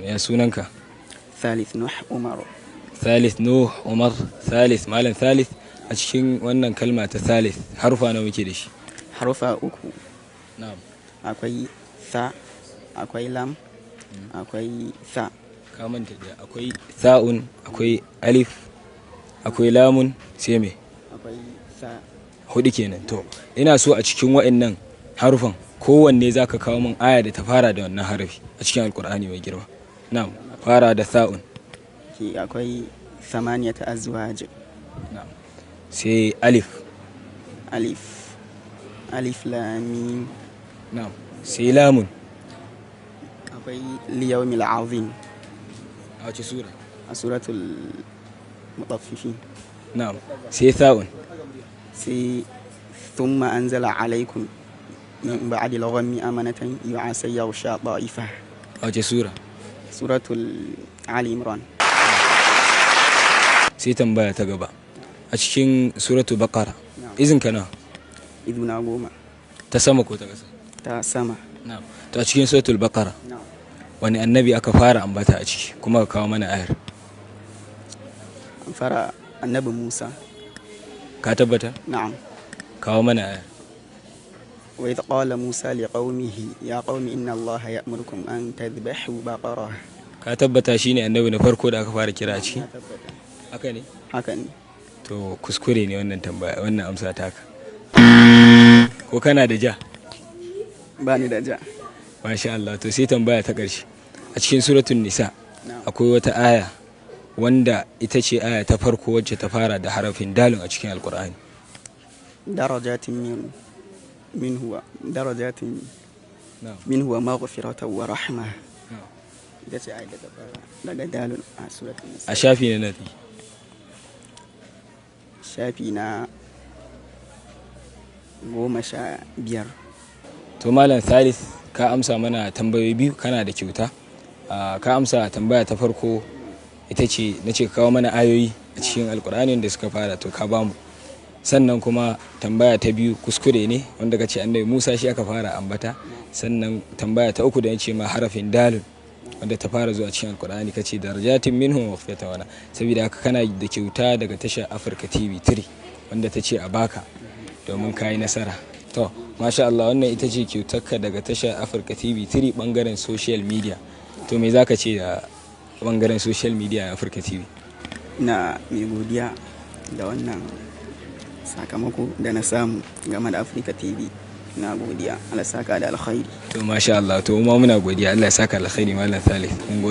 Ya sunanka? Thalith Nuh Umar. Thalith Nuh Umar. Thalith, Malam Thalith, a cikin wannan kalma ta Thalith harufa nawa muke da shi? Harufa uku. Na'am. Akwai tha, akwai lam, akwai tha. Ka manta da akwai tha'un, akwai alif, akwai lamun, sai me? Akwai tha. Hudu kenan. To, ina so a cikin wa'annan harufan kowanne zaka kawo min aya da ta fara da wannan harafi a cikin Alkur'ani mai girma. Na'am, fara da tha'un. Ke akwai thamaniyata azwaj. Na'am. Sai alif. Alif. Alif lam mim. Na'am. Sai lamun. Akwai liyawmil azim. A wace sura? A suratul mutaffifin. Na'am. Sai tha'un. Sai thumma anzala alaikum min ba'di al-ghammi amanatan yu'asa yaghsha ta'ifa. A wace sura? Suratul Ali Imran. Sai tambaya ta gaba. A cikin suratu Baqara. Izin ka nawa? Izuna 10. Ta sama ko ta ƙasa? Ta sama. Na'am. To, a cikin suratul Baqara. Na'am. Wani annabi aka fara ambata a ciki kuma ka kawo mana ayar? An fara annabi Musa. Ka tabbata? Na'am. Kawo mana ayar. Wa idh qala Musa liqaumihi ya qaumi inna Allaha ya'murukum an tadhbahu baqara. Ka tabbata shine annabi na farko da aka fara kira a ciki? Na tabbata. Haka ne? Haka ne. To, kuskure ne wannan tambaya, wannan amsa taka. Ko kana da ja? Ba ni da ja. Masha Allah. To, sai tambaya ta ƙarshe. A cikin suratul Nisa Na'am. akwai wata aya wanda ita ce aya ta farko wacce ta fara da harafin dalun a cikin Alkur'ani. Darajatin min minhu wa darajatin Na'am. minhu wa maghfiratan wa rahma. Na'am. Ita ce ayat da ta fara daga dalun a suratul Nisa. A shafi na nafi. Shafi na 15. To, Malam Thalith, ka amsa mana tambayoyi biyu, kana da kyauta. Ka amsa tambaya ta farko, ita ce na ce ka kawo mana ayoyi a cikin Alkur'ani da suka fara, to ka bamu. Sannan kuma tambaya ta biyu kuskure ne, wanda ka ce annabi Musa shi aka fara ambata. Sannan tambaya ta uku da ya ce ma harafin dalun wanda ta fara zuwa cikin Alkur'ani, ka ce darajatin minhum wa maghfiratan wana. Saboda haka kana da kyauta daga tashar Africa TV 3 wanda ta ce a baka domin ka yi nasara. To, masha Allah, wannan ita ce kyautarka daga tashar Africa TV 3 bangaren social media. To, me zaka ce da bangaren social media a Africa TV? Ina mai godiya da wannan sakamako da na samu game da Africa TV. Na godiya. Allah saka da alkhairi. To, masha Allah. To, mu ma muna godiya. Allah ya saka alkhairi, Malam Thalith. Mun gode.